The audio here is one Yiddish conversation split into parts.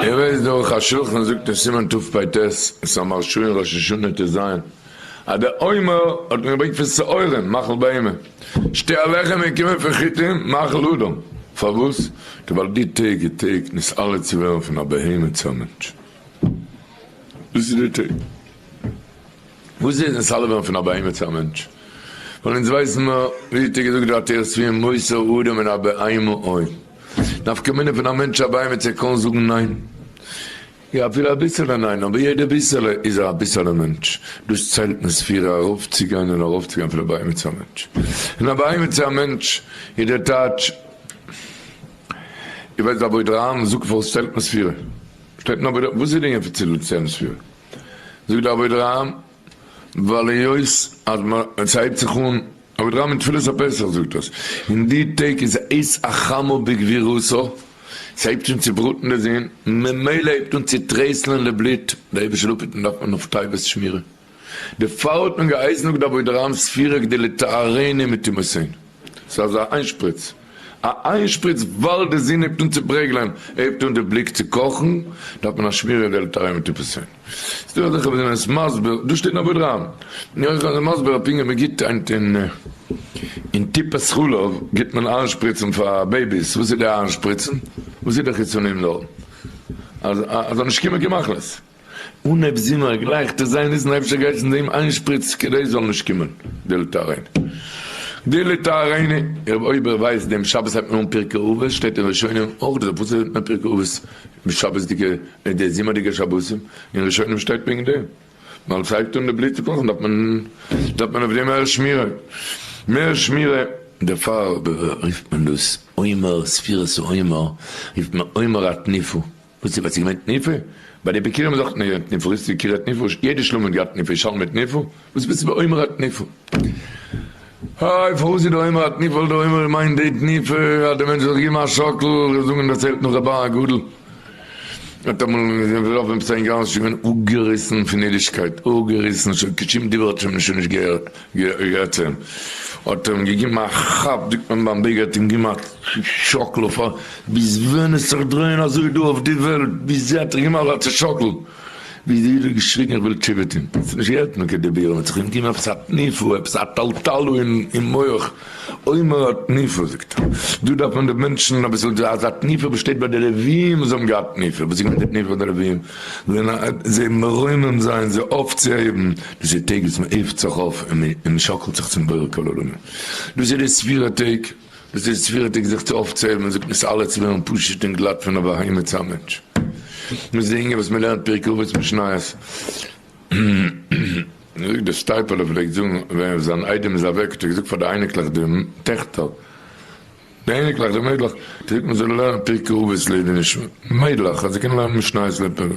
איר ווייסט דער ערוך השולחן זאגט אין סימן תפ"ט, עס איז א מהרש"א אין ראש השנה ט"ז, אז דער עומר האט מען געברענגט פון שעורים, מאכל בהמה, שתי הלחם איז געקומען פון חיטים, מאכל אדם, פארוואס? ווייל די טעג איז טעג נתעלה צו ווערן פון א בהמה צו א מענטש, דאס איז די טעג. וואס איז נתעלה ווערן פון א בהמה צו א מענטש? ווייל אונז ווייסן מיר, ווי האט ער געזאגט דער עטרת צבי מותר אדם מן הבהמה אוי. נפקא מינה פון א מענטש צו א בהמה צו ער קען זאגן ניין. יא אפילו אביסעלע ניין, אבער יעדע ביסעלע איז ער אביסעלע מענטש. דאס ציילט מען ספירה ארויפצוגיין און ארויפצוגיין פון א בהמה צו א מענטש. פון א בהמה צו א מענטש איז דער טייטש, איר ווייסט די אבודרהם זאגט פארוואס ציילט מען ספירה? שטייט אין אבודרהם, וואס איז די ענין פון ציילן ספירה? זאגט די אבודרהם, ווייל היות אז ס'הייבט זיך אן, אבודרהם אין תפילת הפסח זאגט דאס, אין די טעג איז עת החמה בגבורתה, ס'הייבט אן צו בראטן די זון, ממילא הייבט אן צו טרייסלען די בלוט, די אייבערשטער זאל אפהיטן דארף מען אויף תיבת שמירה, דערפאר האט מען געהייסן זאגט די אבודרהם ספירה כדי לטהרנו מטומאותינו, ס'איז אזא איינשפריץ. א איינשפריץ ווייל די זון הייבט אן צו פרעגלען, הייבט אן די בליק צו קאכן, דארף מען א שמירה דעלת אריין מיט טיפוסען. ס'דא אזעלכע וואס זענען עס מסביר, דא שטייט אין אבודרהם, און אויך זענען מסביר אז פונקט ווי מ'גיט היינט אין אין טיפת חלב גיט מען איינשפריצן פאר babies, וואס איז די איינשפריצן? וואס איז די חיצונים דארט? אז אז זאל נישט קומען קיין מחלות. אנהייב זומער גלייך צו זיין ניסן אפשר גייט אין דעם איינשפריץ כדי זאל נישט קומען די לטהרני די לטהרני אויב איר ווייסט דעם שבת הייבט מען אן פרקי אבות שטייט אין ראשונים אויך דער פסוק זאגט מען פרקי אבות שבת'דיגע די זומערדיגע שבתים אין ראשונים שטייט וועגן דעם ווייל ס'הייבט אן די בלוט צו קאכן דארף מען דארף מען אויף דעם מער שמירה מער שמירה. דערפאר רופט מען דאס עומר ספירת העומר רופט מען עומר התנופה. וואס איז וואס איז געווען תנופה? ביי די ביכורים איז אויך געווען תנופה, ריסטו קירא תנופה, יעדע שלום האט געהאט תנופה, שלמי תנופה, וואס ביסטו ביי עומר התנופה? איי פארוואס איז די עומר התנופה, ווייל די עומר מיינט די תנופה אז די מענטש זאל זיך געבן א שאקל, איך זאג און דערציילט נאך רבי הגדול האט אמאל געלאפן עפעס א אינגערמאן שוין געווען אפגעריסן פון אידישקייט, אפגעריסן שוין קיין שום דיבור האט שוין נישט געהערט צו אים, האט אים געגעבן א כאפ זאגט מען ביים ביגער האט אים געגעבן א שאקל אויף א ביז ווען עס זיך דרייען אזוי דא אויף די וועלט ביז זי האט זיך געגעבן אזא צעשאקל ווי די איד האט געשריגן איך וויל תשובה טון עס האט נישט געהערט מען קיין דיבורים האט זיך אים געגעבן עפעס א תנופה עפעס א טלטלה אין מח עומר התנופה זאגט ער דא דארף מען די מענטשן אביסל אזא תנופה וואס שטייט ביי די לוויים וואס האבן געהאט תנופה וואס איז געווען די תנופה ביי די לוויים זיי מרומם זיין זיי אויפצוהייבן דאס איז טעג וואס מען הייבט זיך אויף און מען שאקלט זיך צום בורא כל עולמים דאס איז די ספירה טעג. דאס איז וויכטיג זיך צו אויפצוהייבן און זאגט נישט אלע צו ווערן פשוט און גלאט פון א בהמה צו א מענטש. דאס איז די ענין וואס מען לערנט פרקי אבות משניות. זאגט דער סטייפלער פלעגט זאגן ווען זיין איידעם איז אוועק האט ער געזאגט פאר די אייניקלעך די טעכטער די אייניקלעך די מיידלעך זאגט מען זאל לערנען פרקי אבות לעילוי נשמת מיידלעך אז זיי קענען לערנען משניות לפרק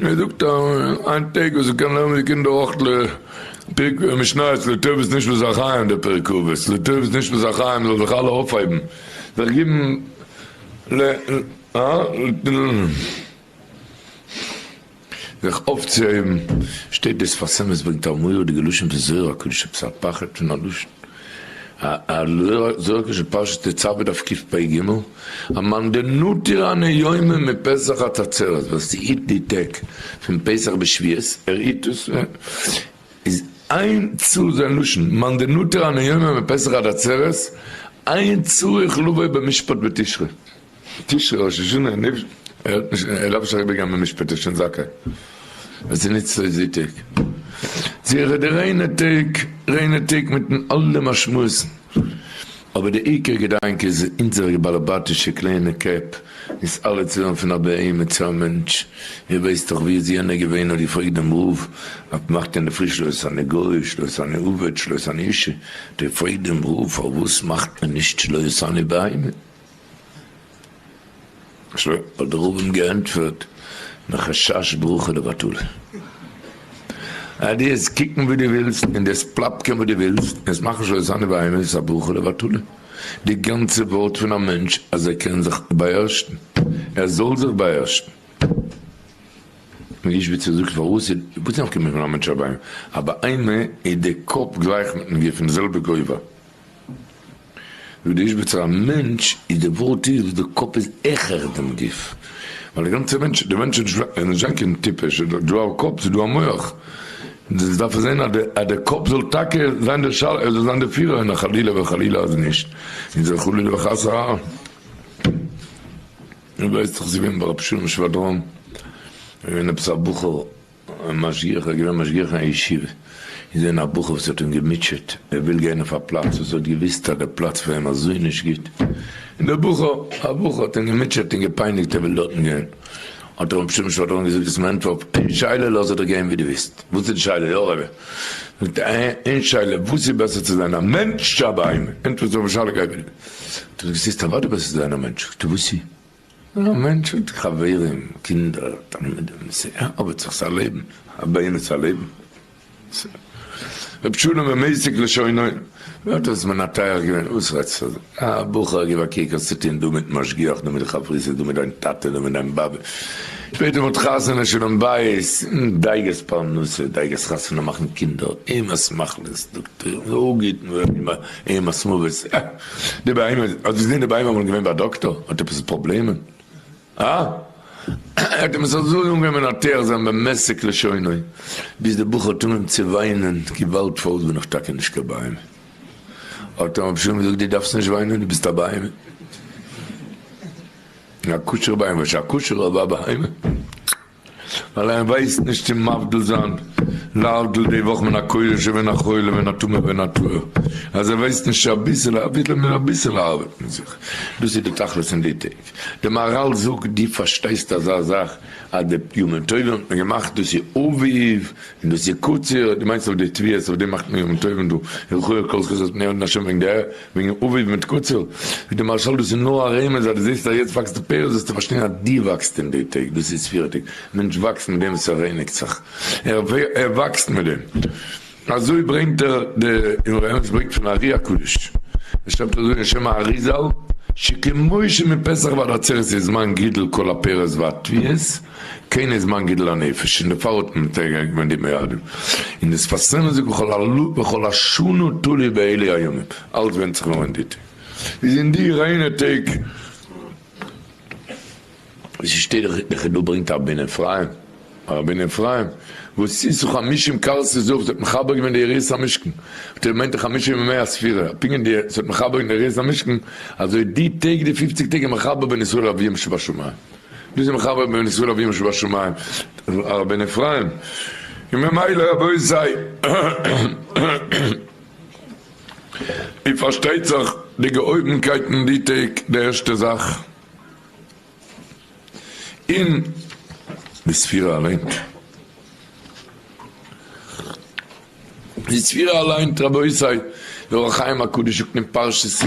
ער זאגט איין טעג וואס זיי קענען לערנען די קינדער אויך פרק משניות לטובת נשמת החיים דער פרק אבות לטובת נשמת החיים זאל זיך אלע אויפהייבן זיך גיבן ל ע זיך אויפצוהייבן שטייט דאס שפת אמת ברענגט א מורא'דיגע לשון פון זוהר הקדוש עפעס א פחד פון א לשון א זוהר הקדוש אין פרשת תצוה דף קפ"ג המאן דנטיר הני יומין מפסח עד עצרת וואס היט די טעג פון פסח ביז שבועות ער היט עס איז אין צו זיין לשון מאן דנטיר הני יומין מפסח עד עצרת אין צריך לבוא במשפט בתשרי תשרי ראש השנה ער דארף נישט אריבער גיין במשפט ער איז שוין זכאי עס איז נישט אזוי די טעג זיכער די ריינע טעג ריינע טעג מיטן אלע משמעות'ן אבער די עיקר געדאנק איז אונזערע באלעבאטישע קליינע קעפ איז אלע צו ווערן פון א בהמה צו א מענטש, איר ווייסט דאך ווי איז יענער געווען האט געפרעגט דעם רב אז מאכט אינדערפרי שלא עשני גוי שלא עשני עבד שלא עשני אישה, האט ער געפרעגט דעם רב פארוואס מאכט מען נישט שלא עשני בהמה? האט דער רב אים געענטפערט מחשש ברכה לבטלה. אז דו וועסט קוקן ווי דו ווילסט און דו וועסט פלאפקען ווי דו ווילסט און וועסט מאכן שלא עשני בהמה איז עס א ברכה לבטלה. די גאנצע ווארט פון א מענטש אז ער קען זיך באהערשן, ער זאל זיך באהערשן. און איזשביצער זאגט פארוואס איז וואס נפקא מינה פון א מענטש א בהמה? א בהמה איז די קאפ גלייך מיטן גוף אין די זעלבע גובה. זאגט די איזשביצער א מענטש איז די ווארט איז וואס די קאפ איז העכער דעם גוף. ווייל די גאנצע מענטש, די מענטש איז נישט זיין קיין טיפש, ס'איז דא א קאפ, ס'איז דא א מח, דאס דארף ער זען אז די קאפ זאל טאקע זיין די שאלה, ער זאל זיין די פירער, און חלילה וחלילה אז נישט, איז ער חלילה וחס א. און ווייסט זיך ס'איז געווען ביי רבי שלום שוואדראן, איז געווען עפעס א בחור א משגיח, ער איז געווען משגיח אין א ישיבה, איז געווען א בחור וואס האט אים געמוטשעט, ער וויל גיין אויף א פלאץ וואס ער האט געוויסט אז דער פלאץ פאר אים אזוי נישט גוט, און דער בחור, א בחור האט אים געמוטשעט און געפייניגט ער וויל דארטן גיין, האט רבי שלום שוואדראן געזאגט וואס מען ענטפערט אויף איין שאלה לאז איך דיך גיין ווי דו ווילסט, וואס איז די שאלה, יא רבי, זאגט ער, איין שאלה, וואס איז בעסער צו זיין א מענטש צו א בהמה, ענטפערט אויפן שאלה גיי ווי דו ווילסט, האט ער געזאגט ס'איז אוודאי בעסער צו זיין א מענטש, זאגט ער וואס איז? א מענטש האט חברים, קינדער, תלמידים, ס'ארבעט זיך, ס'א לעבן, א בהמה ס'א לעבן. ר' שלום במתק לשונו, ווער האט עס מנתח געווען, וואס רעדסטו אזוי? א בחור גיב א קוק האסט צו טון דא מיט משגיח, דא מיט די חברותא, דא מיט דיין טאטע, דא מיט דיין באבע, שפעטער מ'האט חתונה שלום בית, דאגות פרנסה, דאגות חתונה מאכן קינדער, אימת מחלות, דאקטוירים, אפגעהיטן ווערן, אימת מוות, אה! די בהמה, האסט געזען די בהמה אמאל געווען ביי א דאקטאר? האט עפעס פראבלעמען? אה? ער האט אים עס אזוי אנגעהויבן מנתח זיין במתק לשונו, ביז די בחור האט אנגעהויבן צו וויינען, געוואלד פארוואס בין איך טאקע נישט קיין בהמה? האט אים רבי שלום געזאגט דו דארפסט נישט וויינען, דו ביסט א בהמה. א כשר'ע בהמה, וואס איז א כשר'ע אבער א בהמה? ווייל ער ווייסט נישט צו מבדיל זיין להבדיל די וואך מן הקודש ובין החול ובין הטמא ובין הטהור, אז ער ווייסט נישט צו אביסעלע אביסעלע מיט אביסעלע ארבעט מיט זיך, דאס איז די תכלית אין די טעג. די מהרל זאגט דו פארשטייסט אזא זאך אז די ימים טובים האט מען געמאכט דאס איז אביב און דאס איז קציר, דו מיינסט אויף די תביעות אויף דעם מאכט מען ימים טובים דא, ילכו כל זכות פני אדון השם וועגן די וועגן אביב מיט קציר, זאגט די מהרשל דאס איז נאר א רמז אז דו זעסט אז יעצט וואקסט די פירות זאלסטו פארשטיין אז דו וואקסט אין די טעג, דאס איז ספירה טעג, מענטש וואקסט מיט דעם וואס ער רייניגט זיך, ער וואקסט מיט דעם. אזוי ברענגט ער די אמרי אמת ברענגט פון ארי הקדוש, ער שרייבט אזוי אין שם האריזל, שכמו שמפסח ועד עצרת איז זמן גידול כל הפירות והתבואות, כן איז זמן גידול הנפש, און דערפאר האט מען מתקן געווען די מועדים. און די שפת אמת זאגט וכל השנה תלוי באלה הימים, אלץ ווענדט זיך נאר אין די טעג. איז אין די ריינע טעג. ווי ס'שטייט דאך די חידא ברענגט א רבינו אפרים, א רבינו אפרים, וואס איז חמישים קרסי זהב, ס'האט מחבר געווען די יריעות המשכן, האט ער געמיינט די חמישים ימי הספירה, פונקט ווי די ס'האט מחבר געווען די יריעות המשכן, אזוי די טעג די פופציג טעג איז מחבר בין ישראל לאביהם שבשמים, דאס איז מחבר בין ישראל לאביהם שבשמים, רבינו אפרים, און ממילא רבותי. און פארשטייט זיך די געהויבנקייט אין די טעג די ערשטע זאך. אין די ספירה אליין. די ספירה אליין רבותי, דער אור החיים הקדוש זאגט אין פרשת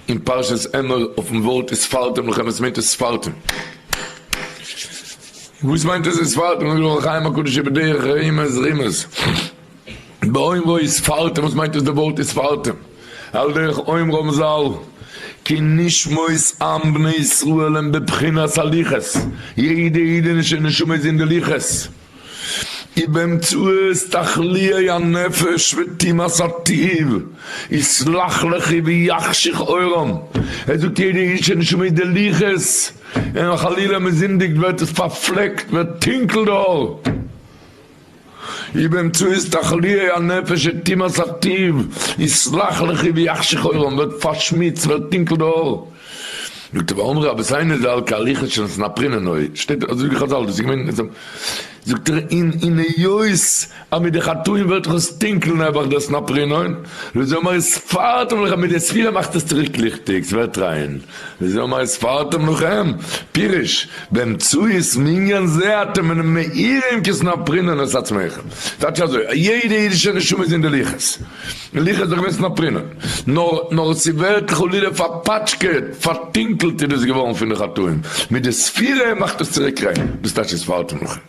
אין פרשת אמור אויפן ווארט וספרתם לכם עס מיינט וספרתם. וואס מיינט עס וספרתם? זאגט דער אור החיים הקדוש בדרך רמז רמז. באומרו וספרתם, וואס מיינט דאס די ווארט וספרתם? על דרך אומרם זל, כי נשמות עם בני ישראל הם בבחינת הלוחות, יעדע אידישע נשמה איז אין די לוחות, ובאמצעות תחליאי הנפש וטומאת הטיב יתלכלכו ויחשך אורם, ער זאגט יעדע אידישע נשמה איז די לוחות, און חלילה מען זינדיגט ווערט עס פארפלעקט, ווערט טונקל די אור. ובאמצעות תחליאי הנפש וטומאת הטיב, יתלכלכו ויחשך אורם, ווערט פארשמוצט, ווערט טונקל די אור. זאגט ער ואמרו רבותינו זל כהליכות של סנפרינן הוי, שטייט אזוי ווי חזל, דאס איז געווען, זאגט ער און און היות אז מיט די חטאים ווערט דאך עס טונקל נעבעך דער סנפרינון, וזה אומר וספרתם לכם, מיט די ספירה מאכט עס צוריק ליכטיג, ס'ווערט ריין. וזה אומר וספרתם לכם, פירוש, באמצעות מנין זה אתם מאירים כסנפרינן את עצמכם. טייטש אזוי, יעדע אידישע נשמה איז אין די לוחות. לוחות איז דאך געווען סנפרינן. נאר נאר ס'ווערט חלילה פארפאטשקעט, פארטונקלט איז דאס געווארן פון די חטאים. מיט די ספירה מאכט עס צוריק ריין. דאס טייטש וספרתם לכם.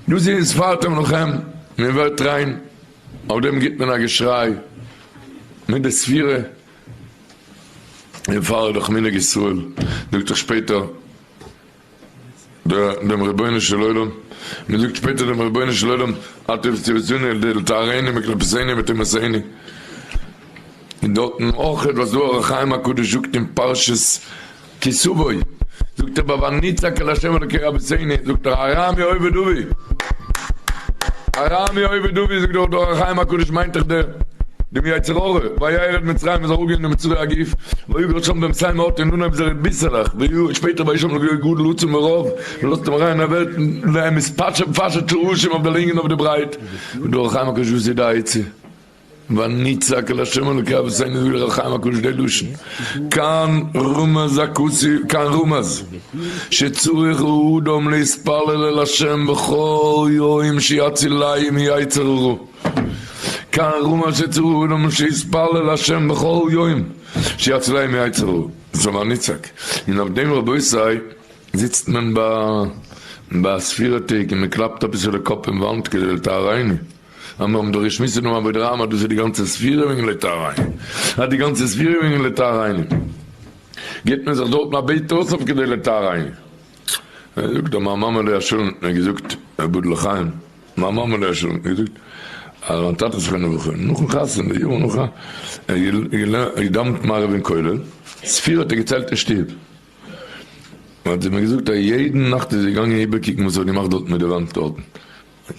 דאס איז וספרתם לכם, מען ווערט ריין. אויף דעם גיט מען א געשריי מיט די ספירה. און פאר איז דאך מנהג ישראל, זאגט דאך שפעטער דעם רבונו של עולם, מען זאגט שפעטער דעם רבונו של עולם, אתה צויתנו לטהרנו מקליפתנו מטומאתנו, און דארטן אויך וואס דא אור החיים הקדוש זאגט אין פרשת כי תבוא. זאגט ער ביי ונצעק אל ה' אלוקי רבותינו, זאגט ער ארמי אובד אבי, ארמי אובד אבי, זאגט דאך דער אור החיים הקדוש מיינט דאך דער דעם יצר הרע, וירד מצרים איז אראפגעגאנגען די מצרי הגוף, ויגר שם במתי מעט און אנהויב זיך ביסעלעך, ויהיו שפעטער ויהי שם לגוי גדול עצום ורב, מען לאזט אים אריין ער ווערט להם מתפשט מפשט שרשים אויף די לענג און אויף די ברייט, זאגט דער אור החיים הקדוש וואס איז די עצה? ונצעק אל ה' אלוקי אבותינו זאגט דער אור החיים הקדוש די לשון כאן רמז הכתוב כאן רמז שצריך האדם להתפלל אל ה' בכל יום שיצילהו מיצר הרע כאן רמז שצריך האדם שיתפלל אל ה' בכל יום שיצילהו מיצר הרע זאל ונצעק און אויף דעם רבותי זיצט מען ביי ספירה טעג און מען קלאפט אביסעלע קאפ אין וואנט כדי לטהרנו. אז מיר האבן דאך געשמועסט אינעם אבודרהם אז דאס איז די גאנצע ספירה וועגן לטהרנו, אז די גאנצע ספירה וועגן לטהרנו, גיבט מען זיך דארטן א בעט אויס אויף כדי לטהרנו. זאגט דער מיין מאמע עליה השלום האט מיר געזאגט, רבי לחיים, מיין מאמע עליה השלום האט מיר געזאגט, אז מיין טאטע זכרונו לברכה, נאכן חתונה, יארן נאך, ער האט געדאווענט מעריב אין כולל, ספירה האט ער געציילט אין שטוב, האט זי מיר געזאגט אז יעדן נאכט איז זי געגאנגען איבערקוקן וואס ער האט געמאכט דארטן מיט די וואנט דארטן,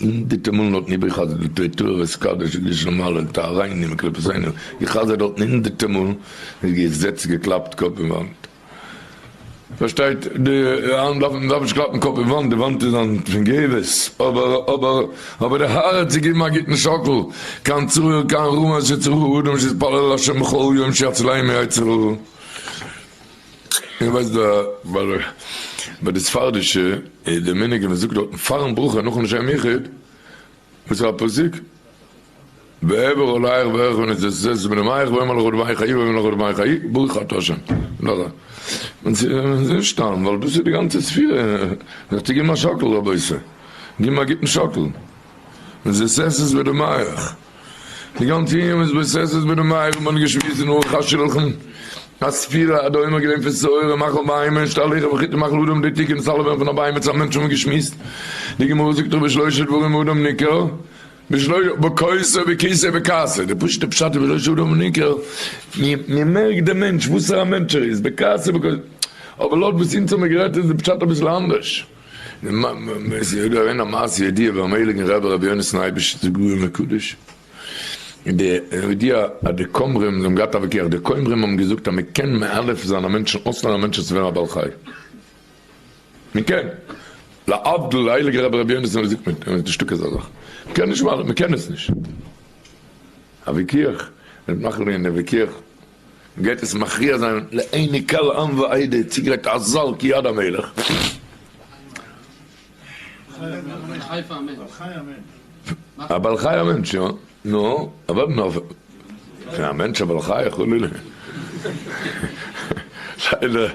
הונדערטער מאל דארטן איבערגעחזרט די תורה ותקדש וקדושה למעלה טהרנו מקליפותינו, געחזרט דארטן הונדערטער מאל, איז געזעצט געקלאפט קאפ אין וואנט. פארשטייט די היינט דארף מען דארף נישט קלאפן קאפ אין וואנט, די וואנט איז היינט פון גבס, אבער אבער אבער די הארץ צו געבן א גוטן שאקל, כאן צרור כאן רמז שצריך אדם שיתפלל לה' בכל יום שיצילהו מיצר הרע. איך ווייס די ביי די ספרדישע איז די מנהג אז מען זאגט דארטן פארן ברכה נאכן לשם יחוד וואס איז א פסוק ואעבור עליך ואראך ונתחסס בדמייך ואומר לך דמי חיי ואומר לך דמי חיי ברוך אתה השם און ס'איז נישט סתם ווייל דאס איז די גאנצע ספירה זיך צו געבן א שאקל רבותי געבן א גוטן שאקל ונתחסס בדמייך. די גאנצע ענין איז בססס בדמייך, מ'האט געשמועסט אין ערוך השולחן אז ספירה עד היום איז געווען פון שעורה מאכל בהמה שתי לחם וחיטה מאכל אדם די תיקון איז אלע ווערן פון א בהמה צו א מענטש האבן מיר געשמועסט די גמרא זאגט דאך בשלושה דברים אדם ניכר בשלושה בכוסו בכיסו בכעסו די פשוטע פשט איז בשלושה אדם ניכר מ'מערקט די מענטש וואסערע מענטש ער איז בכעסו בכוסו אבער לויט וואס אונז האמיר גערעדט איז די פשט אביסל אנדערש. עס איז געווען א מעשה ידוע ביים הייליגן רבי רבי יונתן אייבשיץ זי"ע מקדש, און די ידוע אז די כומרים זיי האבן געהאט א ויכוח, די כומרים האבן געזאגט אז מען קען מאלף זיין א מענטשן אויסלערנען א מענטשן צו ווערן א בעל חי, מען קען, להבדיל די הייליגע רבי רבי יונתן האט געזאגט מען איז נישטא כזה זאך, מען קען נישט מען קען עס נישט, א ויכוח, מען האט מחליט געווען די ויכוח. גייט עס מכריע זיין לעיני כל עם ועדה, צוגרייט א זאל כיד המלך. א בעל חי א מענטש יא, נו, אוודאי נאר פון א מענטש א בעל חי חלילה. ליידער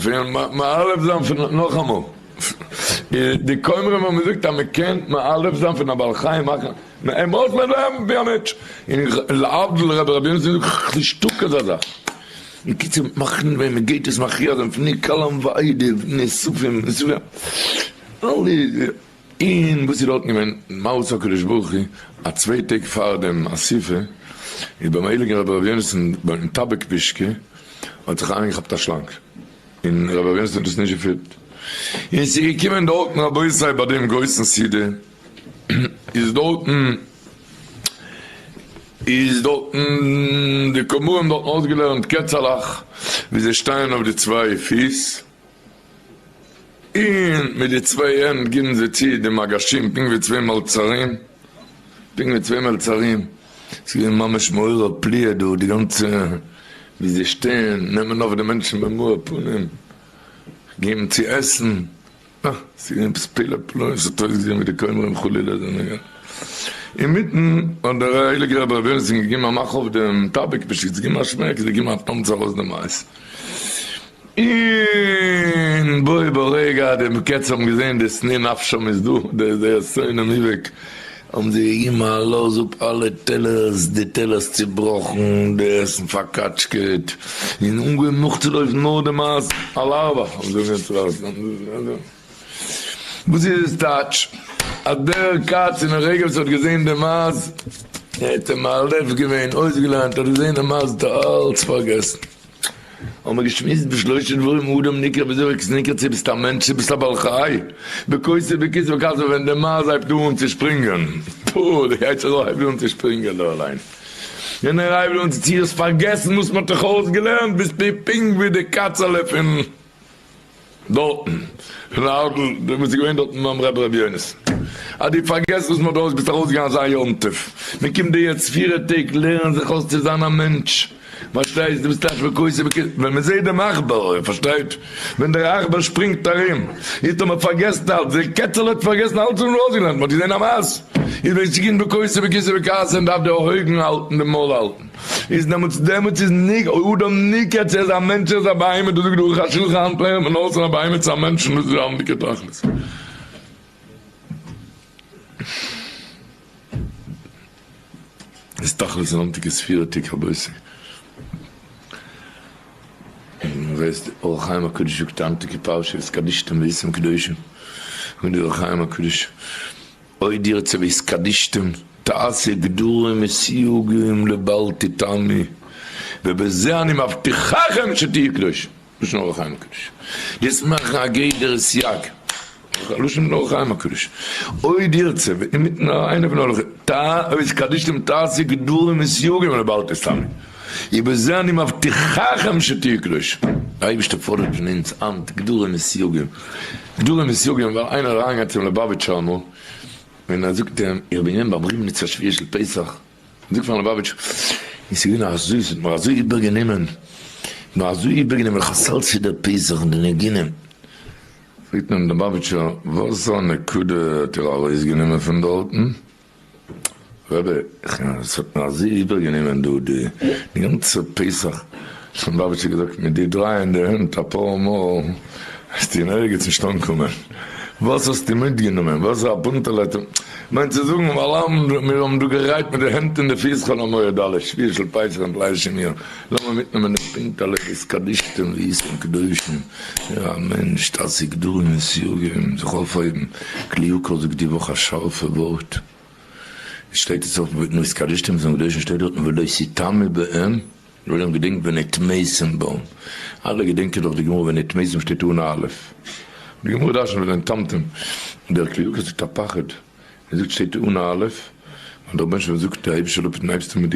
פון מאלף זיין פון נאכאמאל די כומרים האבן געזאגט אז מען קען מאלף זיין פון א בעל חי מאכן מען מוז מען לעבן ווי א מענטש, און להבדיל רבי רבי יונתן זאגט נישטא כזה זאך, בקיצור מאכן ווען מען גייט עס מכריע זיין פני כלם ועדה נאספים נאספים אלע און וואס איז דארטן געווען מעות הקדוש ברוך הוא א צוויי טעג פאר דעם אסיפה איז ביים הייליגן רבי רבי יונתן ביים טאבעק פישקע האט זיך איינגעכאפט א שלאנג און רבי רבי יונתן האט עס נישט געפילט און ס'איז געקומען דארטן רבותי ביי דעם גרויסן סעודה איז דארטן איז דארטן די כומרים דארטן אויסגעלערנט קעצעלעך ווי זיי שטייען אויף די צוויי פיס און מיט די צוויי הענט גיבן זיי צו די מגשים פונקט ווי צוויי מלצרים פונקט ווי צוויי מלצרים ס'איז געווען ממש מעורר פליאה דא די גאנצע ווי זיי שטייען נעמען אויף די מענטשן במאור פנים געבן צו עסן. אה, ס'איז געווען עפעס פלא פלאים, ס'האט אויסגעזען ווי די כומרים חלילה זענען געווען. אינמיטן האט דער הייליגער רבי ר' יונתן געגעבן א מאך אויף דעם טאביק פשוט צו געבן א שמעק, איז ער געגעבן א טאנץ ארויס דעם מייז. און בו ברגע די קעץ האבן געזען די שנוא נפשם איז דא, דער זייער שונא מובהק, האבן זיי געגעבן א לאז אפ אלע טעלערס, די טעלערס צובראכן, די עסן פארקאטשקעט, און אנגעהויבן נאכצולויפן נאר די מייז, על ארבע האבן זיי אנגעהויבן צו לויפן. וואס איז עס טייטש? אז דער קאץ אין רגע וואס ער האט געזען די מייז, ער האט אים מאלף געווען, אויסגעלערנט, ער האט געזען די מייז האט ער אלץ פארגעסן. האבן מיר געשמועסט בשלושה דברים אדם ניכר וויאזוי איז ניכר צו ביסט א מענטש צו ביסט א בעל חי, בכוסה בכיס וכעס ווען די מייז הייבט אן צו שפרינגען, פו, די יצר הרע הייבט אן צו שפרינגען דא אליין, און ער הייבט אן צו צו האסט פארגעסן וואס מען האט דיך אויסגעלערנט, ביסטו פונקט ווי די קאצעלע פון. דארטן, פון ארדל, וואס איז געווען דארטן ביים רבי ר' יונתן, אז דו פארגעסט וואס מ'האט אויס, ביסט ארויסגעגאנגען אזא יום טוב, מ'קומט דיר יעצט פירע טעג לערן זיך אויס צו זיין א מענטש, פארשטייסט, דו ביסט טייטש בכוסה בכיס, ווען מ'זעט דעם עכבר, איר פארשטייט, ווען דער עכבר שפרינגט ארום, איז טאמער פארגעסט אלץ, דער קעצעלע האט פארגעסן אלץ וואס מ'האט אויסגעלערנט, מ'האט געזען א מייז, איז ווען ס'קומט בכוסה בכיסא בכעס און דארף די אויגן האלטן, די מויל האלטן. איז דעמאלטס דעמאלטס איז ניק אדם ניכר צו ער איז א מענטש ער איז א בהמה דאס זאגט דער ערוך השולחן היינט לערנט מען אויס פון א בהמה צו א מענטשן דאס איז די אמתדיגע תכלית. איז תכלית אן אמתדיגע ספירה תיק רבותי. און ווייסט אור החיים הקדוש זאגט די היינטיגע פרשה והתקדשתם והייתם קדושים זאגט דער אור החיים הקדוש עוד ירצה והתקדשתם תעשה גדרים וסייגים לבל תטמא ובזה אני מבטיחכם שתהיו קדושים, לשון אור החיים הקדוש, דאס מאכן א גדר וסייג, לשון אור החיים הקדוש, עוד ירצה, אינמיטן איינער פון הלכות, והתקדשתם תעשה גדרים וסייגים לבל תטמא ובזה אני מבטיחכם שתהיו קדושים, דער אייבערשטער פאדערט פון אונז היינט גדרים וסייגים, גדרים וסייגים, ווייל איינער אריינגייט צום ליובאוויטשער אמאל, און ער זאגט אים, איך בין געווען ביים ריבניצער שביעי של פסח, זאגט פארן ליובאוויטשער, און ס'איז געווען אזוי, ס'האט מיר אזוי איבערגענומען, מיר אזוי איבערגענומען, חסל סידור פסח און די ניגונים. פרעגט אים דער ליובאוויטשער, וואס א נקודה האט איר ארויסגענומען פון דארטן? רבי, עס האט מיר אזוי איבערגענומען דא די גאנצע פסח, האט ליובאוויטשער געזאגט, מיט די דרייען די הענט אפאר מאל וועסטו אין ערגעץ נישט אנקומען, וואס האסטו מיטגענומען, וואס א פינטעלע האט מיינט צו זאגן, ווייל מיר האבן דא גערייט מיט די הענט און די פיס חול המועד א' שביעי של פסח און ליל שימורים, לאמיר מיטנעמען די פינטעלע והתקדשתם והייתם קדושים, יא א מענטש תעשו גדרים וסייגים, זיך אויפהויבן, כלי יקר זאגט די וואך א שארפע ווארט, עס שטייט עס אויף והתקדשתם והייתם קדושים שטייט דארטן ולא תטמאו בהם, דער עולם געדענקט ונטמאתם בם, אלע געדענקען דאך די גמרא ונטמאתם שטייט אן א אלף, די גמרא דרשנ'ט ונטמתם, דער כלי יקר זאגט א פחד, ער זאגט שטייט אן א אלף, און דער רבונו של עולם זאגט דער אייבישטער לויפט נייפסטו מיט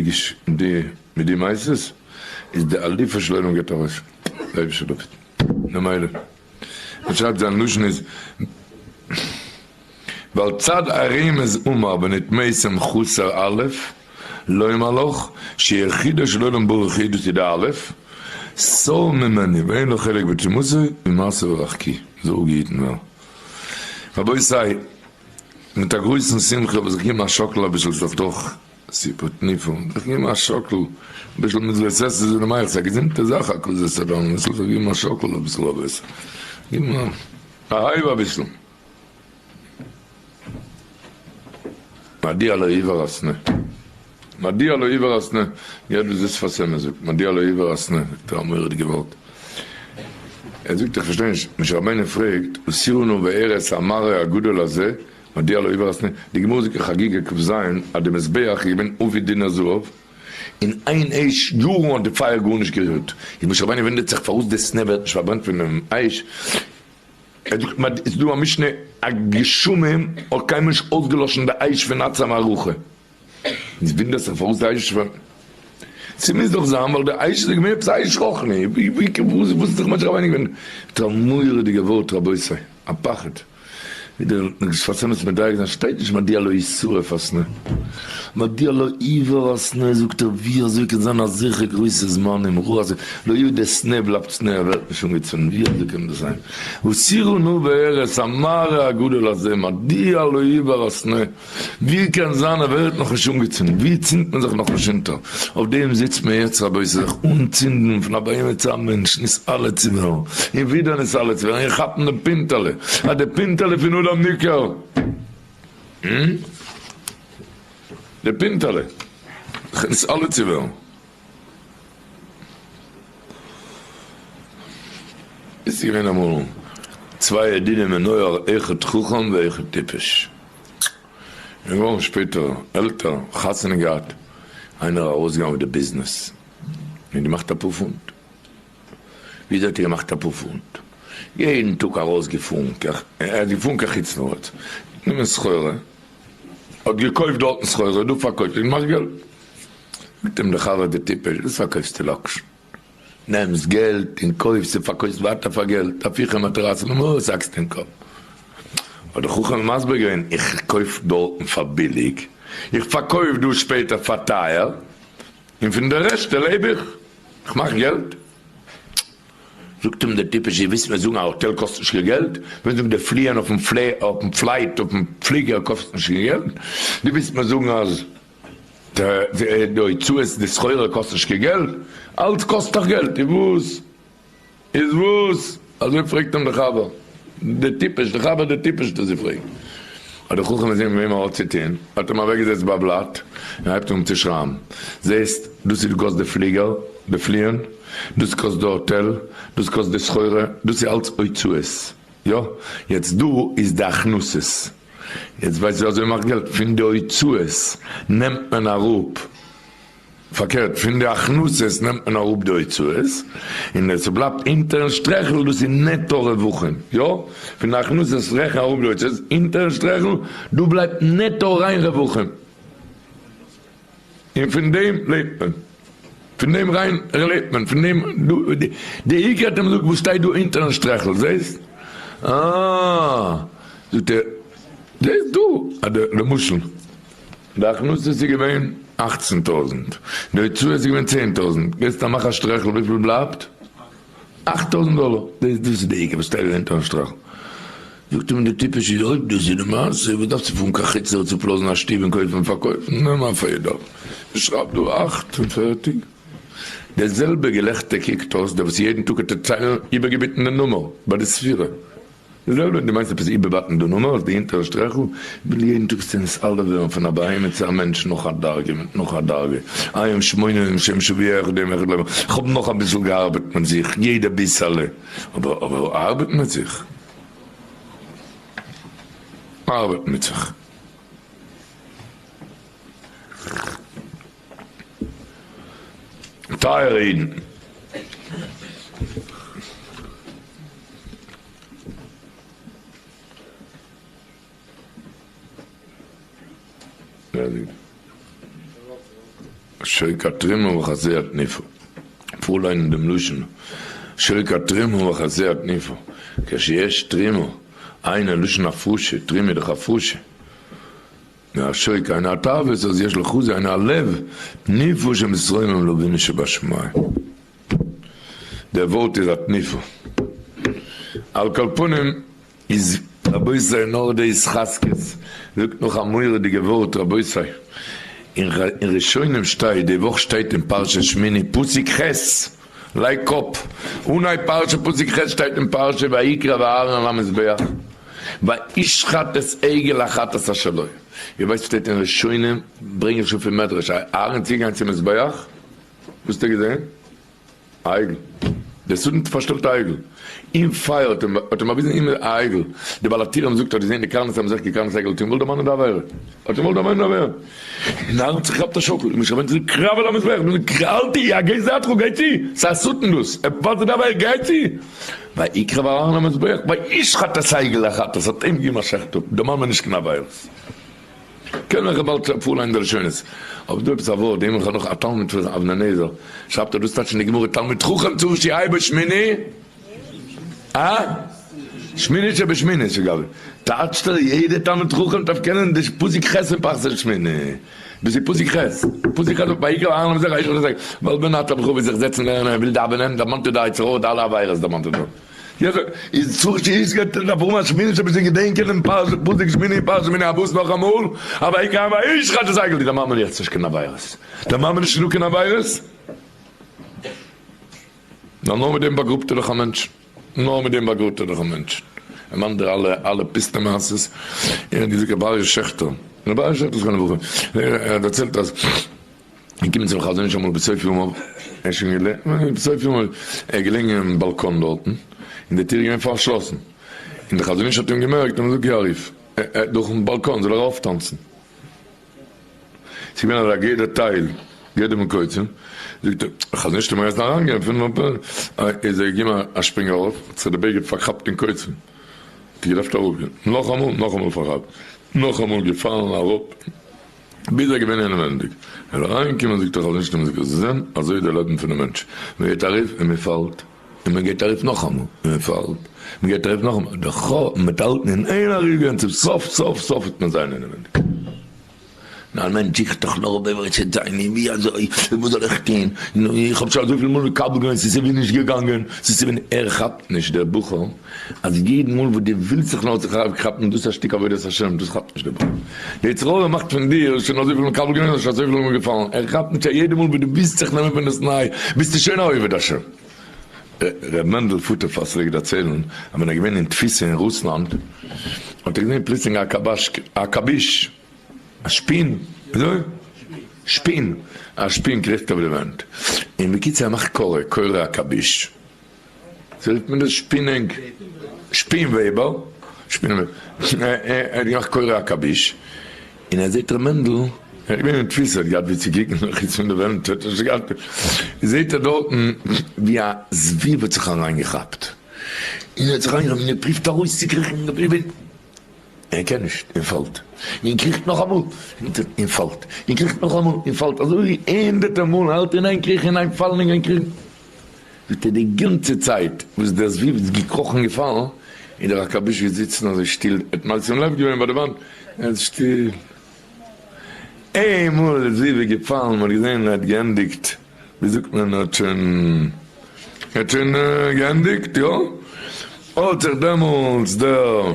די מיט די מעשות, איז די אליפה של עולם גייט ארויס, דער אייבישטער לויפט, ממילא ער שרייבט זיין לשון איז ועל צד הרמז אמר ונטמאתם חסר א', לומר לך שיחידו של עולם ברוך הוא דאס איז די א', סור ממני ואין לו חלק בטומאתו ומעשה ורחקי, זאל אפגעהיטן ווערן. רבותי, מיט א גרויסן שמחה האב איך זיך געגעבן א שאקל אביסל זיך דורך סיפור תנופה, זיך געגעבן א שאקל אביסל מצוות עשה זו למעלה, ס'איז א געזונטע זאך א כזית אדם, מ'זאל זיך געבן א שאקל אביסל אביסל, געבן א הייב אביסל. מודיע לעיוור הסנה. מודיע לעיוור הסנה. געהערט ווי זיס פארסעמער זאגט, מודיע לעיוור הסנה, זאגט ער א מורא'דיגע ווארט. ער זאגט איך פארשטיי נישט, משה רבינו פרעגט, הסירו נא ואראה את המראה הגדול הזה, מודיע לעיוור הסנה, די גמרא זאגט אין חגיגה כ"ז אז די מזבח איז געווען עבי דינר זהב, און איין אש יארן האט די פייער גארנישט גערירט, איז משה רבינו וואונדערט זיך פארוואס די סנה ווערט נישט פארברענט פונעם אש, ער זאגט מיר איז דא א משנה א גשמים האט קיינמאל נישט אויסגעלאשן די אש פון עצי המערכה, איז וואונדערסט זיך פארוואס די אש פון, ס'מוז דאך זיין ווייל די אש איז געווען עפעס א אש רוחני, ווי ווי וואס איז זיך משה רבינו געווען, מיט א מורא'דיגע ווארט רבותי, א פחד. ווי דער שפת אמת מדייק זיין שטייט נישט מדוע לא ישרף הסנה, מדוע לא יבער הסנה זאגט ער ווי אזוי קען זיין אזעלכע גרויסע זמנים רע אזוי לא יהי' די סנה בלייבט סנה ער ווערט נישט אנגעצינדן ווי אזוי קען דאס זיין הסירו נא ואראה את המראה הגדול הזה מדוע לא יבער הסנה ווי קען זיין ער ווערט נאכנישט אנגעצינדן? ווי צינדט מען זיך נאכנישט אונטער? אויף דעם זיצט מען יעצט רבותי זיך אנצינדן פון א בהמה צו א מענטש נתעלה צו ווערן און ווידער נתעלה צו ווערן און כאפן דעם פינטעלע אז די פינטעלע פון אדם ניכר די פינטעלע זיך נתעלה צו ווערן. עס איז געווען אמאל צוויי ידידים אין נוער אחד חכם ואחד טיפש. און געווארן שפעטער עלטער, חתונה געהאט, איינער ארויסגעגאנגען מיט די ביזנעס און געמאכט אפאר פונט. וויאזוי האט איר געמאכט אפאר פונט? יעדן טאג ארויסגעפארן, ער האט געפארן קיין חוץ לארץ, גענומען סחורה, האט געקויפט דארטן סחורה, דא פארקויפט און געמאכט געלט. זאגט אים דער חבר דו טיפש, וואס פארקויפסטו לאקשן? נעמסט געלט און קויפסט און פארקויפסט ווייטער פאר געלט, הפיכה מטרסה, נו וואס האקסטו אין קאפ? האט דער חכם מסביר געווען, איך קויף דארטן פאר ביליג, איך פארקויף דא שפעטער פאר טייער, און פון די רעשטע לעב איך, איך מאך געלט. זאגט אים דער טיפש, איר ווילסט מיר זאגן א האטעל קאסט נישט קיין געלט? ווילסט זאגן די פליען אויפן flight אויפן פליגער קאסט נישט קיין געלט? דו ווילסט מיר זאגן אז די הוצאות די סחורה קאסט נישט קיין געלט? אלץ קאסט דאך געלט, איז וואס? איז וואס? אזוי פרעגט אים דער חבר דער טיפש, דער חבר דער טיפש האט אזוי פרעגט. האט דער חכם געזען מיט וועם ער האט צו טון, האט אים אוועקגעזעצט ביי א בלאט און הייבט אן צו שרייבן, זעסט, דאס איז קאסט די פליגער, די פליען, דאס קאסט די האטעל, דאס קאסט די סחורה, דאס איז אלץ הוצאות, יא? יעצט דא איז די הכנסות, יעצט ווייסט ווי אזוי מ'מאכט געלט? פון די הוצאות נעמט מען אראפ פארקערט, פון די הכנסות נעמט מען אראפ די הוצאות, און עס בלייבט אונטערן שטרעכל, דאס איז נעטא רווחים, יא? פון די הכנסות רעכן אראפ די הוצאות, אונטערן שטרעכל, דא בלייבט נעטא ריין רווחים. און פון דעם לעבט מען. פון דעם ריין לעבט מען, פון דעם, די עיקר האט אים געזאגט וואס שטייט דא אונטערן שטרעכל, זעסט? אה, זאגט ער, זעסט דא, למשל. די הכנסות איז געווען אכצן טויזענט, די הוצאות איז געווען 10,000, געסט א מאך א שטרעכל וויפיל בלייבט? 8,000 דאלער, דאס איז די עיקר וואס שטייט אונטערן שטרעכל. זאגט אים די טיפש איז אויב דאס איז די מעשה וואס דארפסטו פארן קיין חוץ לארץ אפלאזן א שטוב און קויפן און פארקויפן, נעם א פעדער און שרייב דא אכט און פערטיג. דער זעלבע געלעכטער קוקט אויס דער וואס יעדן טאג האט ער ציילן איבערגעביטן די נומער ביי די ספירה. די זעלבע, דו מיינסט עפעס איבערבייטן די נומער, די אונטערע שטרעכל? וויל יעדן טאג צו נתעלה ווערן פון א בהמה צו א מענטש נאך א דרגה מיט נאך א דרגה, היום שמונה יום שם שבוע אחד יום אחד לעבן, כ'האב נאך אביסל געארבעט מיט זיך, יעדע ביסעלע, אבער אבער ארבעטן מיט זיך, ארבעטן מיט זיך. טייערע אידן. שוק התרומה וחזה התנופה. פארליינען דעם לשון. שוק התרומה וחזה התנופה. כשיש תרומה, אינו לשון הפרשה, תרומה איז דאך הפרשה. מהשוק אינו התאוות, אז יש לחזה אינו הלב, תנופה שמתרומם לאבינו שבשמים. דער ווארט איז א תנופה. על כל פנים איז רבותי נאר די התחזקות זאגט נאך א מורא'דיגע ווארט רבותי, אין ראשונים שטייט, די וואך שטייט אין פרשת שמיני פסוק ח', לייג קאפ, אנהייב פרשה פסוק ח' שטייט אין פרשה ויקרב אהרן על המזבח וישחט את עגל החטאת אשר לו, איר ווייסט שטייט אין ראשונים ברענג איך שוין פון מדרש אהרן צוגעגאנגען צום מזבח וואס האט ער געזען? א עגל. דער שטן פארשטעלט א עגל. אין פייער האט אים האט אים באוויזן אים א עגל. די בעל הטורים זאגט האט געזען די קרנות האבן זיך געקרנות עגל האט אים געוואלט דערמאנען די עבירה. האט אים געוואלט דערמאנען די עבירה. און אהרן האט זיך געכאפט א שאקל. און משה רבינו זאגט קרב אל המזבח. און זאגט אל תהי הגז דעתך גיי צו. ס'איז א שטן דאס. ער ווארט די עבירה גיי צו. ויקרב אהרן המזבח וישחט את העגל החטאת האט אים געגעבן א שעכט אפ. דערמאן מיר נישט קיין עבירות. קען איך באלד פארליינען די לשונות, אבער דא עפעס א ווארט, דעם איך האב נאך א תלמיד פון אבני נזר, שרייבט ער דאס טייטש אין די גמרא תלמיד חכם צריך שיהא בו שמיני, אה? שמיני שבשמיני שגבי, טייטשט ער יעדע תלמיד חכם דארף קענען די פסוק ח' אין פרשת שמיני, דאס איז פסוק ח', פסוק ח' ויקרב אהרן המזרח האיש אשר ווייל בן אתה בחור וויל זיך זעצן לערנען ער וויל דאווענען דערמאנט ער די יצר הרע די אלע עבירות דערמאנט ער דא. איז צריך שיזכה אברהם השמיני שבשביל געדענקען דעם פסוק שמיני פרשת שמיני אבות נאכאמאל, ויקרא וישחט את העגל, דערמאנט מען יעצט נישט קיין עבירות, דערמאנט מען נישט קיין עבירות, נאר נאר מיט דעם באגראבט ער דאך א מענטש, נאר מיט דעם באגראבט ער דאך א מענטש, ער מאנט דיר אלע אלע פיסטע מעשות, און האט געזאגט רבי אריה שעכטער, רבי אריה שעכטער זכרונו לברכה, ער האט דערציילט אז. געקומען צום חזון איש אמאל בסוף ימיו, ער איז שוין געלעגן, בסוף ימיו, ער איז געלעגן אינעם באלקאן דארטן, און די טיר איז געווען פארשלאסן, און דער חזון איש האט אים געמערקט און געזאגט יא רוף, דורכן באלקאן זאל ער ארויפטאנצן. ס'איז געווען אזא גדר תיל, גדר מקוצים, זאגט ער, איך האב נישט אמאל געזען אריינגיין פון איז ער געגעבן א שפרינג ארויף, האט זיך די בגד פארכאפט אין קוצים, האט ער געדארפט אראפגיין, נאכאמאל, נאכאמאל פארכאפט, נאכאמאל געפאלן אראפ, ביז ער איז געווען אינעווענדיג, ער איז אריינגעקומען זאגט ער איך האב נישט אמאל געזען אזוי איז די לעבן פונעם מענטש, מען גייט ארויף און מען פאלט, און מען גייט ארויף נאכאמאל און מען פאלט, מען גייט ארויף נאכאמאל, די ח מען וועט האלטן אין איין ארויפגיין צום סוף סוף סוף וועט מען זיין אינעווענדיג. ניין מען זוכט דאך נאר ווער עס וועט זיין און ווי אזוי און וואס זאל איך טון, און איך האב שוין אזויפיל מאל מקבל געווען ס'איז סייווי נישט געגאנגען, ס'איז סייווי נישט, ער כאפט נישט דער בחור אז יעדן מאל וואס דו ווילסט זיך נאר זיך ארויפכאפן דאס איז א שטיק עבודת השם, דאס כאפט נישט דער בחור. די יצר הרע מאכט פון דיר שוין אזויפיל מקבל געווען האסט שוין אזויפיל מאל געפאלן, ער כאפט נישט אז יעדע מאל וואס דו ווילסט זיך נעמען פון דאס ניי ביסטו שוין א עובד השם. ר' מענדל פוטערפאס פלעגט דערציילן אז ווען ער איז געווען אין תפיסה אין רוסלאנד האט ער געזען פלוצלינג א עכביש, א שפין, וויאזוי? שפין, א שפין קריכט אויף די ווענט, און בקיצור ער מאכט קורא, קורא עכביש, אזוי רופט מען דאס שפינענג, שפין וועבער, שפין וועבער, ער האט געמאכט קורא עכביש, און ער זעט ר' מענדל, ער איז געווען אין תפיסה, ער האט געהאט ווי צו קוקן, חוץ פון די ווענט האט ער נישט געהאט, זעט ער דארטן ווי א זבוב האט זיך אריינגעכאפט, און ער האט זיך אריינגעכאפט און ער פריווט ארויסצוקריכן, ער קען נישט, און פאלט, און קריכט נאכאמאל, און פאלט, און קריכט נאכאמאל, און פאלט, אזוי הונדערטער מאל האלט אין איין קריכן, אין איין פאלן, אין איין קריכן. זאגט ער, די גאנצע צייט וואס דער זבוב איז געקראכן און געפאלן, איז דער עכביש געזיצן אזוי שטיל, ער האט משים לב געווען ביי די וואנט, ער איז שטיל. איינמאל דער זבוב איז געפאלן, מען האט געזען ער האט געענדיגט, ווי זאגט מען, ער האט שוין, ער האט שוין געענדיגט, יא, האט זיך דעמאלטס דער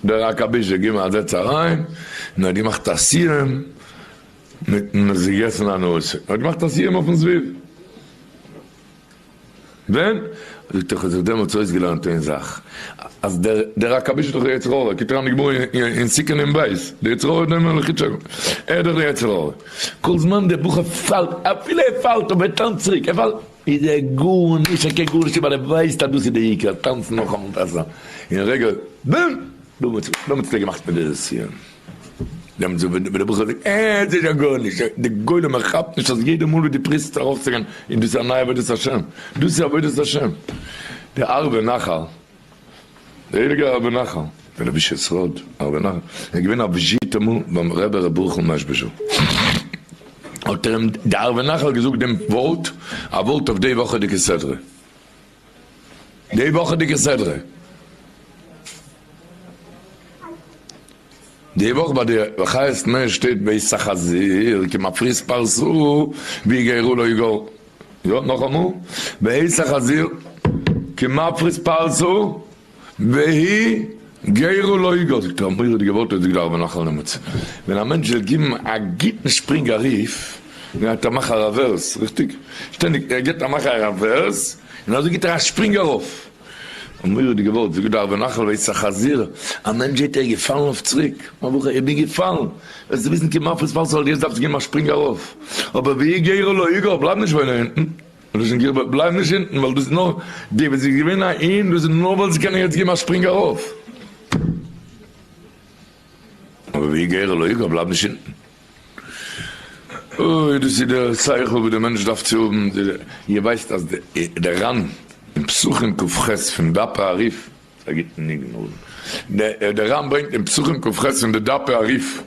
דער עכביש געגעבן א זעץ אריין, און האט געמאכט א סיום מיטן עס געגעסן א נוס, ער האט געמאכט א סיום אויפן זבוב. ווען? זאגט ער, איך האב זיך דעמאלטס אויסגעלערנט איין זאך, אז דער דער עכביש איז דאך דער יצר הרע, קוקט אריין די גמרא אין סוכה נ ב, דער יצר הרע איז דער מלך יצחק, ער איז דאך דער יצר הרע, כל זמן דער בחור פאלט, אפילו ער פאלט אבער ער טאנצט צוריק, ער פאלט, איז ער גארנישט, ער קען גארנישט טון ווייל ער ווייסט אז דאס איז דער עיקר, טאנצן נאכאמאל טאנצן, און רגע, בום! דעמאלטס האט ער געמאכט מיט די סיום. דעמאלטס ווען דער בחור זאגט אה עס איז שוין גארנישט, די גולם ער כאפט נישט אז יעדע מאל וואס דו פריסט ארויפצוגיין איז דאס א נייע עבודת השם, דאס איז עבודת השם. די ערבי נחל, די הייליגע ערבי נחל, דער לבושי שרד, ערבי נחל, איז געווען א וויזיט אמאל ביים רבי ר' ברוכ'ל מעזשביזשער, האט ער אים די ערבי נחל געזאגט דעם ווארט, א ווארט אויף די וואכעדיגע סדרה. די וואכעדיגע סדרה. די וואך ביי די וחיות נ שטייט בית החזיר כמפריס פרסו ויגרו לו יגור. יא נאכאמאל, בית החזיר כמפריס פרסו והיא גרו לא יגור. זאגט ער א מורא'דיגע ווארט האט זאגט דער רבי נחל נמוץ. ווען א מענטש וויל גיבן א גוטן שפרינג ארויף גייט ער מאכן א reverse, ריכטיג? שטענדיג ער גיבט א מאך א reverse און אזוי גיבט ער א שפרינג ארויף. א מורא'דיגע ווארט זאגט דער ערבי נחל ואת החזיר, א מענטש זעט ער איז געפאלן אויף צוריק, מה בכה איך בין געפאלן, וועסטו וויסן כמפריס פרסה יעצט דארפסטו גיבן א שפרינג ארויף, אבער והיא גרה לא יגור בלייב נישט וואוינען אונטן. לשון גירבה, בלייב נישט אונטן ווייל דאס איז נאר די וואס איז געווען א אין, דאס איז נאר ווייל זיי קענען יעצט געבן א שפרינג ארויף. אבער והיא גרה לא יגור, בלייב נישט אונטן. אוי, דאס איז דער שכל וואס דער מענטש דארף צו האבן. איר ווייסט אז דער רן אין פסחים כ ח פון דפי הריף, א גוטן ניגון, דער רן ברענגט אין פסחים כ ח פון די דפי הריף,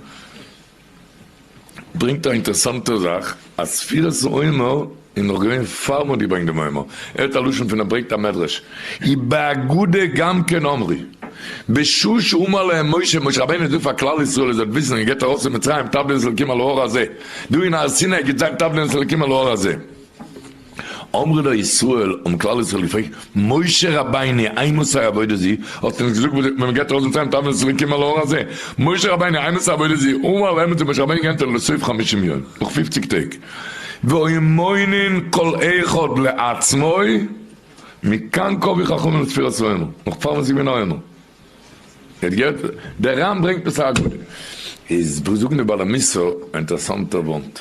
ברענגט א אינטערעסאנטע זאך אז ספירת העומר איז נאך געווען פאר מ'האט געברענגט דעם עומר, ער האט א לשון פון ער ברענגט א מדרש ובאגודה גם כן אמרי בשעה שאמר להם משה, משה רבינו זאגט פאר כלל ישראל איר זאלט וויסן איר גייט ארויס פון מצרים תעבדון את אלקים על ההר הזה, דא אין הר סיני גייט זיין תעבדון את אלקים על ההר הזה. אמרו לו ישראל, האבן כלל ישראל געפרעגט, משה רבינו, אימתי עבודה זו, האסט אונז געזאגט ווען מען גייט ארויס מצרים תעבדון את אלקים על ההר הזה, משה רבינו, אימתי עבודה זו, אמר להם האט משה רבינו געענטפערט לסוף חמישים יום, נאך פופציג טעג, והיו מונין כל אחד לעצמו, מכאן קבעו חכמים לספירת העומר, נאך פאר ווען ס'איז געווען א עומר. איר האט געהערט? דער רמב ברענגט עס א אגדה. איז זאגן די בעלי מוסר א אינטערעסאנטע ווארט.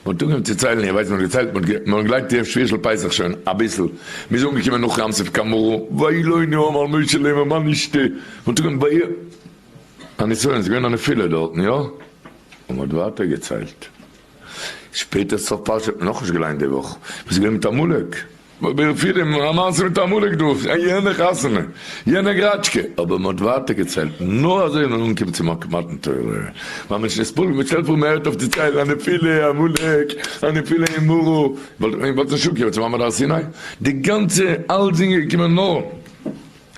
מען האט אנגעהויבן צו ציילן, איר ווייסט מען האט געציילט, מען האט געלייגט ערב שביעי של פסח שוין אביסל, מען איז אנגעקומען נאך ים סוף קיין מרה, ויהי לא נאום על משה לאמר מה נשתה, מען האט אנגעהויבן ויהי א נסיון, ס'איז געווען א נפילה דארטן, יא? און מען האט ווייטער געציילט. שפעטער סוף פרשה האט מען נאכנישט געליינט די וואך, וואס איז געווען מיט עמלק? ברפידים, א מעשה מיט עמלק דא, יענע חתונה, יענע גראטשקע, אבער מען האט ווייטער געציילט, נאר אזוי איז מען אנגעקומען צו מתן תורה, ווייל מען איז פול, מען שטעלט פאר מען הערט אויף צו ציילן א נפילה עמלק, א נפילה אין מרה, וואלט נישט אנגעקומען צו מעמד הר סיני, די גאנצע אלצדינג איז געקומען נאר.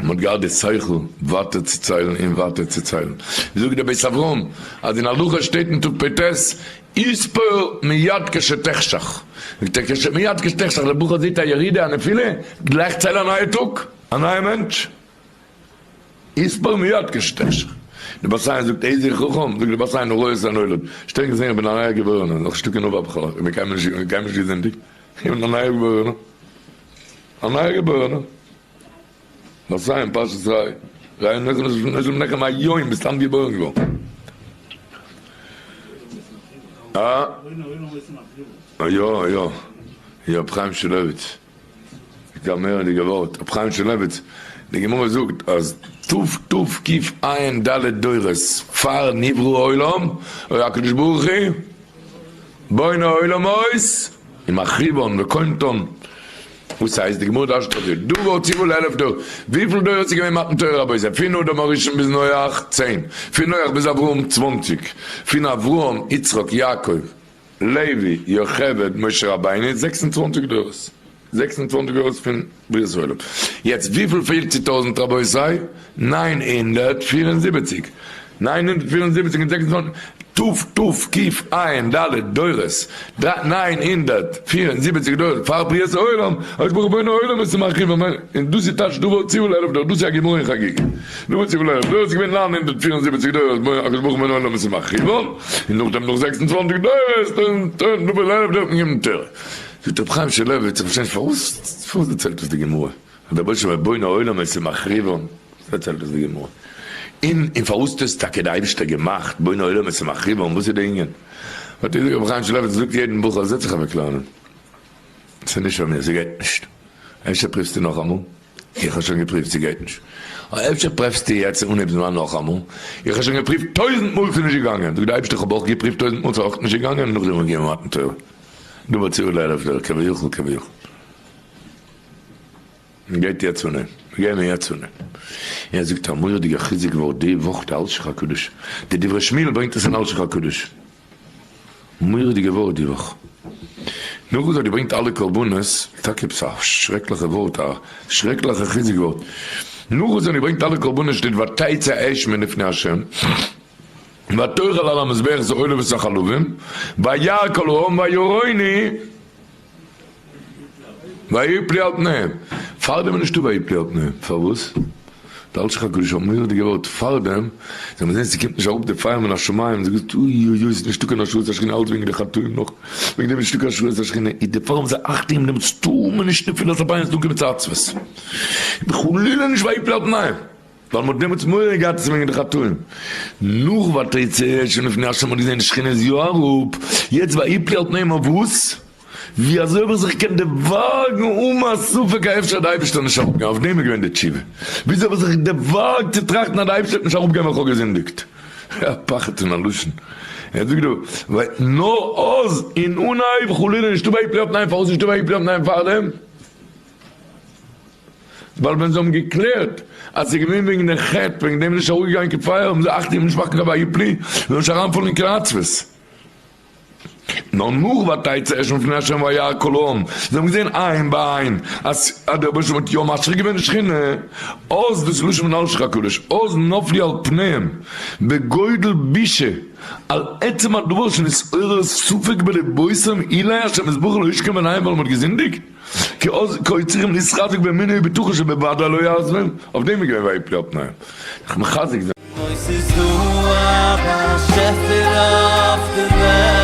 מען האט געהאט די שכל ווייטער צו ציילן און ווייטער צו ציילן. זאגט דער בית אברהם אז אין הלכה שטייט אין תפ"ט יספור מיד כשתחשך, זאגט ער כש מיד כשתחשך דער בחור זעט א ירידה א נפילה, גלייך צייל א נייע טאג, א נייע מענטש, יספור מיד כשתחשך. די בת עין זאגט איזה חכם, זאגט די בת עין הרואה את הנולד, שטרענג געזען איך בין א נייער געבוירענער, נאך שטא קיין אב הבכור, איך בין קיינמאל נישט געזינדיגט, איך בין א נייער געבוירענער, א נייער געבוירענער. בת עין פרשת ראה, ראה נכנס לפניכם היום, ביסט היינט געבוירן געווארן. אה? יא יא יא רבי חיים שולעוויץ, איז א מורא'דיגע ווארט, רבי חיים שולעוויץ, די גמרא זאגט אז תתקע"ד דורות פאר נברא העולם, היה הקדוש ברוך הוא בונה עולמות ומחריבן וקונטן, וואס הייסט די גמרא דרש'נט אזוי, דבר ציוה לאלף דור, וויפיל דורות איז געווען מתן תורה רבותי, פון אדם הראשון ביז נח צען, פון נח ביז אברהם צוואנציג, פון אברהם יצחק יעקב לוי יוכבד משה רבינו 26 דורות, 26 דורות פון בריאת העולם, יעצט וויפיל פעלט צו טויזנט רבותי? 974, 974 און 26, תתקע"ד דורות, 974 דורות פאר בריאת העולם, הקדוש ברוך הוא בונה עולמות ומחריבן, און דאס איז טייטש דבר ציוה לאלף דור, דאס איז א גמרא אין חגיגה, דבר ציוה לאלף דור איז געווען 974 דורות הקדוש ברוך הוא בונה עולמות ומחריבן, און נאכדעם נאך 26 דורות, דבר לאלף דור האט מען געגעבן תורה. זאגט רבי חיים שולעוויץ, איך פארשטיי נישט פארוואס פארוואס דערציילט דאס די גמרא, אז דער רבוש"ע בונה עולמות ומחריבן, דערציילט דאס די גמרא, און און פארוואס האט עס טאקע די אייבישטער געמאכט בונה עולמות ומחריבן, וואס איז די ענין? האט ער געזאגט רבי חיים שולעוויץ זאגט יעדן בחור זעץ זיך אוועק לערנען, ס'איז נישט פאר מיר, ס'גייט נישט, אפשר פריווסטו נאכאמאל? איך האב שוין געפריווט ס'גייט נישט. אפשר פריווסטו יעצט אנהייב זמן נאכאמאל? איך האב שוין געפריווט טויזנט מאל ס'איז נישט געגאנגען. זאגט די אייבערשטער איך האב אויך געפריווט טויזנט מאל ס'איז אויך נישט געגאנגען, נאכדעם האב איך געגעבן מתן תורה. דבר ציוה לאלף דור כביכול כביכול. מ'גייט יעצט אנהייבן. מ'גייען מיר יעצט אנהייבן. ער זאגט א מורא'דיגע חיזוק ווארט די וואך די אלשיך הקדוש. די דברי שמואל ברענגט עס אין אלשיך הקדוש. מורא'דיגע ווארט די וואך. נאך וואס ער האט געברענגט אלע קרבנות, טאקע עפעס א שרעקליכע ווארט, א שרעקליכע חיזוק ווארט. נאך וואס ער האט געברענגט אלע קרבנות שטייט ותצא אש מלפני ה' ותאכל על המזבח את העולה ואת החלבים, וירא כל העם וירוני ויפלו על פניהם. פארדעם איז נישטא ויפלו על פניהם. פארוואס? די אלשיך הקדוש האט מורא'דיג געוואלט פארדעם, זיי האבן געזען ס'קומט נישט אראפ די פייער מן השמים, זיי געזאגט אוי אוי אוי ס'איז נישטא קיין השראת השכינה אלץ וועגן די חטאים נאך, וועגן דעם איז נישטא קיין השראת השכינה, איז דערפאר האבן זיי אכט געגעבן דעמאלטס טאר מען נישט נפילת אפיים ס'איז דא געווען צו עצבות, חלילה נישט ויפלו על פניהם, ווייל מ'האט דעמאלטס מורא געהאט עס איז וועגן די חטאים, נאך ותצא אש מלפני השם האט געזען די שכינה איז יא אראפ, יעצט ויפלו על פניהם אויף וואס? ווי אזוי האב איך זיך געקענט דערוואגן אן א ספק אז אפשר האט די אייבערשטער נישט אראפגעגאנגען, אויף דעם איז געווען די תשובה, וויאזוי האב איך זיך דערוואגט צו טראכטן אז די אייבערשטער וועט נישט אראפגיין ווען איך האב געזינדיגט? א פחד פון א לשון, ער זאגט דא, ווייל נאר אז אין אנהייב חלילה נישטא ויפלו על פניהם, פארוואס נישטא ויפלו על פניהם פארדעם? ווייל ווען זיי האבן געקלערט אז ס'איז געווען וועגן די חטא וועגן דעם איז נישט אראפגעגאנגען קיין פייער האבן זיי אכט געגעבן נישט מאכן קיין ויפלו, זיי זאלן נישט אריינפאלן אין קיין עצבות. נאר נאך ותצא אש מלפני השם וירא כל העם, זיי האבן געזען עין בעין אז דער רבונו של עולם האט יא משרה געווען די שכינה, אז דאס לשון פון אלשיך הקדוש, אז נפלו על פניהם בגודל בושה על עצם הדבר שנתעורר ספק בלבותם אולי השם יתברך לא ישכון ביניהם ווייל מען האט געזינדיגט, כי אז כי היו צריכים להתחזק באמונה ובטחון שבוודאי לא יעזבם, אויף דעם איז געווען ויפלו על פניהם, זיך מחזק זיין. אוי ס'איז דא א באשעפער אויף די וועלט.